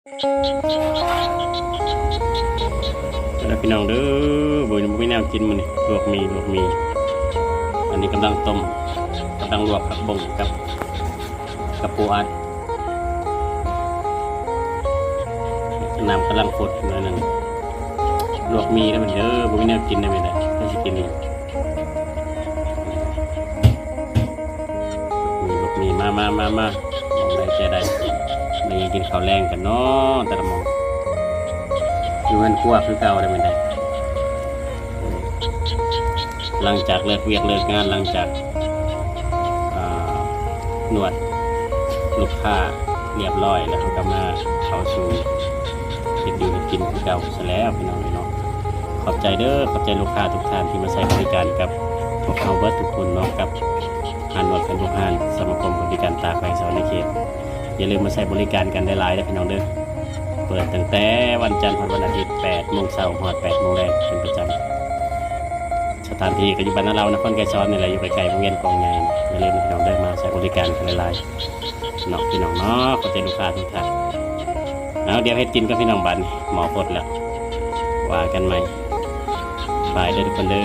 ແລ້ວພີ່ນ້ອງເດີ ບໍ່ ບໍ່ມີແນວກິນມື້ນີ້ ລວກໝີ່ ລວກໝີ່ ອັນນີ້ກຳລັງຕົ້ມ ກຳລັງລວກຜັກບົ້ງກັບ ກັບປູອັດ ນ້ຳກຳລັງຟົດໜ້ອຍໜຶ່ງ ລວກໝີ່ແລ້ວເດີ ບໍ່ມີແນວກິນໄດ້ແມ່ນໃດ ໃຜຊິກິນນີ້ ມີລູກມີ ມາ ມາ ມາ ມາ ມອງໄດ້ແຈໄດ້ ມາກິນເຂົ້າແລງກັນເນາະ ແຕ່ລະໝ່ອງ ຢູ່ເຮືອນຄົວຄືເກົ່າໄດ້ແມ່ນໃດ ຫຼັງຈາກເລີກວຽກເລີກງານ ຫຼັງຈາກ ອ່າ ນວດລູກຄ້າລຽບຮ້ອຍແລ້ວ ເຮົາກໍມາເຂົ້າສູ່ເຮັດຢູ່ເຮັດກິນຄືເກົ່າຊະແລ້ວ ພີ່ນ້ອງເອີຍເນາະ. ຂອບໃຈເດີ ຂອບໃຈລູກຄ້າທຸກທ່ານທີ່ມາໃຊ້ບໍລິການກັບພວກເຮົາເບິດທຸກຄົນເນາະ ກັບຮ້ານນວດແຜນໂບຮານ ສະມາຄົມຄົນພິການຕາແຂວງສະຫວັນນະເຂດ. ຢ່າລືມມາໃຊ້ບໍລິການກັນຫຼາຍໆເດີພີ່ນ້ອງເດີ. ເປີດຕັ້ງແຕ່ວັນຈັນຮອດວັນອາທິດ ແປດໂມງເຊົ້າຮອດແປດໂມງແລງເປັນປະຈຳ. ສະຖານທີ່ກໍຢູ່ບ້ານນາເລົາ ນະຄອນໄກສອນນີ້ແຫຼະ ຢູ່ໃກ້ໆວົງວຽນກອງໃຫຍ່. ຢ່າລືມເດີພີ່ນ້ອງເດີ ມາໃຊ້ບໍລິການກັນຫຼາຍໆເນາະ ພີ່ນ້ອງເນາະ. ຂອບໃຈລູກຄ້າທຸກທ່ານ. ເອົາ ດຽວເຮັດກິນກັບພີ່ນ້ອງບາດນີ້ ໝໍ້ຟົດແລ້ວ ວ່າກັນໃໝ່ ບາຍເດີທຸກຄົນເດີ.